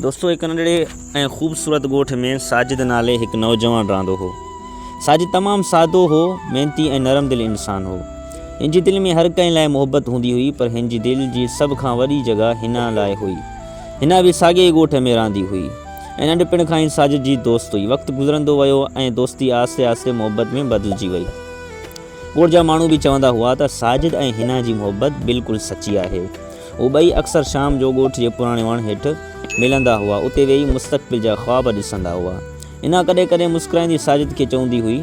دوستو هڪ ننڍڙي ۽ خوبصورت ڳوٺ ۾ ساجد نالي هڪ نوجوان رهندو هو. ساجد تمام سادو هو، محنتي ۽ نرم دل انسان هو. هن جي دل ۾ هر ڪنهن لاء محبت هوندي هئي پر هن جي دل جي سڀ کان وڏي جڳهه حنا لاء هئي. حنا به ساڳئي ئي ڳوٺ ۾ رهندي هئي ۽ ننڍپڻ کان ئي ساجد جي دوست هئي. وقت گذرندو ويو ۽ دوستي آهستي آهستي محبت ۾ بدلجي وئي. ڳوٺ جا ماڻهو به چوندا هئا ته ساجد ۽ حنا جي محبت بلڪل سچي آهي. هو ٻئي اڪثر شام جو ڳوٺ جي پراڻي وڻ هيٺ ملندا هئا. اتي ويهي مستقبل جا خواب ڏسندا هئا. حنا ڪڏهن ڪڏهن مسڪرائيندي ساجد کي چوندي هئي،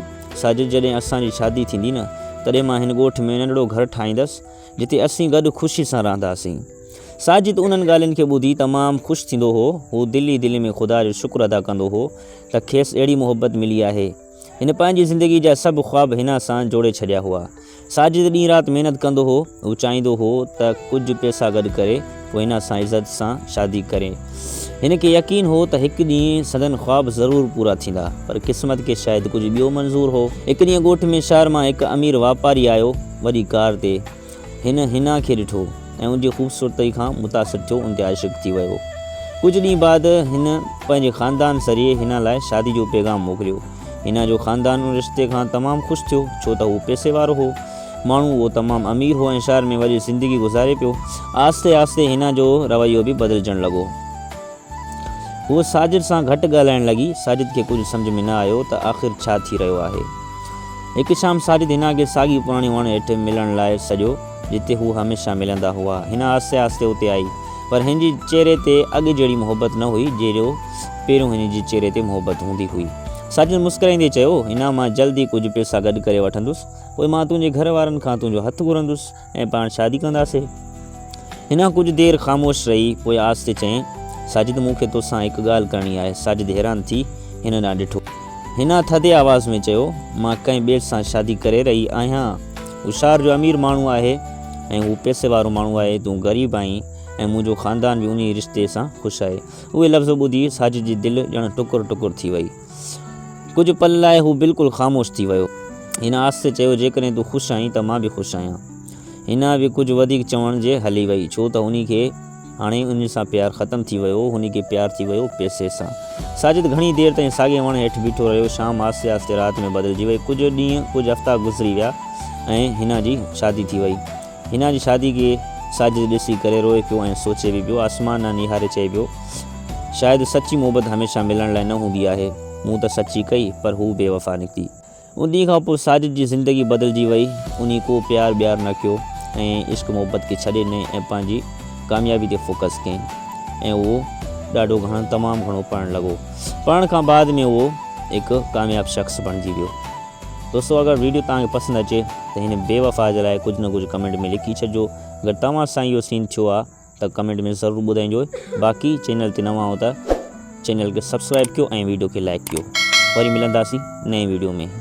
ساجد جڏهن اسان جي شادي ٿيندي نه، تڏهن مان هن ڳوٺ ۾ ننڍڙو گهر ٺاهيندس، جتي اسين گڏ خوشي سان رهنداسين. ساجد انهن ڳالهين کي ٻڌي تمام خوش ٿيندو هو. هو دل ئي دل ۾ خدا جو شڪر ادا ڪندو هو ته کيس اهڙي محبت ملي آهي. هن پنهنجي زندگي جا سڀ خواب حنا سان جوڙي ڇڏيا هئا. ساجد ڏينهن رات محنت ڪندو هو. هو چاهيندو هو ته ڪجهه پئسا گڏ ڪري پوء حنا سان عزت سان شادي ڪري. هن کي يقين هو ته هڪ ڏينهن سندن خواب ضرور پورا ٿيندا. پر قسمت کي شايد ڪجهه ٻيو منظور هو. هڪ ڏينهن ڳوٺ ۾ شهر مان هڪ امير واپاري آيو. وڏي ڪار تي. هن حنا کي ڏٺو ۽ ان جي خوبصورتي کان متاثر ٿيو ان تي عاشق ٿي ويو. ڪجهه ڏينهن بعد هن پنهنجي خاندان ذريعي حنا لاء شادي جو پيغام موڪليو. حنا جو خاندان ان رشتي کان تمام خوش ٿيو ڇو ته هو پئسي وارو هو. ماڻهو اهو تمام امير هو ۽ شهر ۾ وڏي زندگي گذاري پيو. آهستي آهستي حنا جو رويو به بدلجڻ لڳو. هوء ساجد سان گهٽ ڳالهائڻ لڳي. ساجد کي ڪجهه سمجهه ۾ نه آيو ته آخر ڇا ٿي رهيو آهي. هڪ شام ساجد حنا کي ساڳي پراڻي وڻ هيٺ ملڻ لاء سڏيو، جتي هو هميشه ملندا هئا. حنا آهستي آهستي اتي آئي، پر هن جي چهري تي اڳ جهڙي محبت نه هئي، جهڙو پهريون هن جي چهري تي محبت هوندي هئي. ساجد مسڪرائيندي چيو، حنا مان جلد ئي ڪجهه پئسا گڏ ڪري وٺندس، پوء مان تنهنجي گهر وارن کان تنهنجو هٿ گهرندس. ۽ پاڻ شادي ڪنداسي. حنا ڪجهه دير خاموش رهي، پوء آهستي چيائين، ساجد مون کي توسان هڪ ڳالهه ڪرڻي آهي. ساجد حيران ٿي هن ڏانهن ڏٺو. حنا ٿڌي آواز ۾ چيو، مان ڪنهن ٻئي سان شادي ڪري رهي آهيان. هو شهر جو امير ماڻهو آهي ۽ هو پئسي وارو ماڻهو آهي. تون غريب آهين ۽ منهنجو خاندان به انهي رشتي سان خوش آهي. اهي لفظ ٻڌي ساجد جي دل ڄڻ ٽڪر ٽڪر ٿي وئي. ڪجهه پل لاء هو بلڪل خاموش ٿي ويو. هن آهستي چيو، جيڪڏهن تون خوش آهين ته مان به خوش آهيان. هن به ڪجهه وڌيڪ چوڻ جي هلي وئي، ڇو ته هن کي هاڻي ان سان پيار ختم ٿي ويو هو، هن کي پيار ٿي ويو پئسي سان. ساجد گهڻي دير تائين ساڳئي وڻ هيٺ بيٺو رهيو. شام آهستي آهستي رات ۾ بدلجي وئي. ڪجهه ڏينهن، ڪجهه هفتا گذري ويا ۽ حنا جي شادي ٿي وئي. حنا جي شادي کي ساجد ڏسي ڪري روئي پيو ۽ سوچي به پيو. آسمان ڏانهن نهاري چئي پيو، شايد سچي محبت هميشه ملڻ لاء نه هوندي آهي. مون ته سچي ڪئي، پر هوء بي وفا نڪتي. ان ڏينهن کان پوء ساجد جي زندگي بدلجي وئي. انهي ڪو پيار ٻيار نه ڪيو ۽ عشق محبت کي ڇڏي ڏنائين ۽ پنهنجي ڪاميابي تي فوڪس ڪيائين ۽ اهو ڏاڍو گهڻو تمام گهڻو پڙهڻ لڳو. پڙهڻ کان بعد ۾ اهو هڪ ڪامياب شخص بڻجي ويو. دوستو اگر ويڊيو توهان کي پسند اچي ته هن بي وفا جي لاء ڪجهه نه ڪجهه ڪمينٽ ۾ لکي ڇڏجو اگر توهان سان اهو سين ٿيو آ ته ڪمينٽ ۾ ضرور ٻڌائجو باقي چينل تي نوان آهيو ته چينل کي سبسڪرائب ڪيو ۽ ويڊيو کي لائڪ ڪيو وري ملنداسين نئين ويڊيو ۾.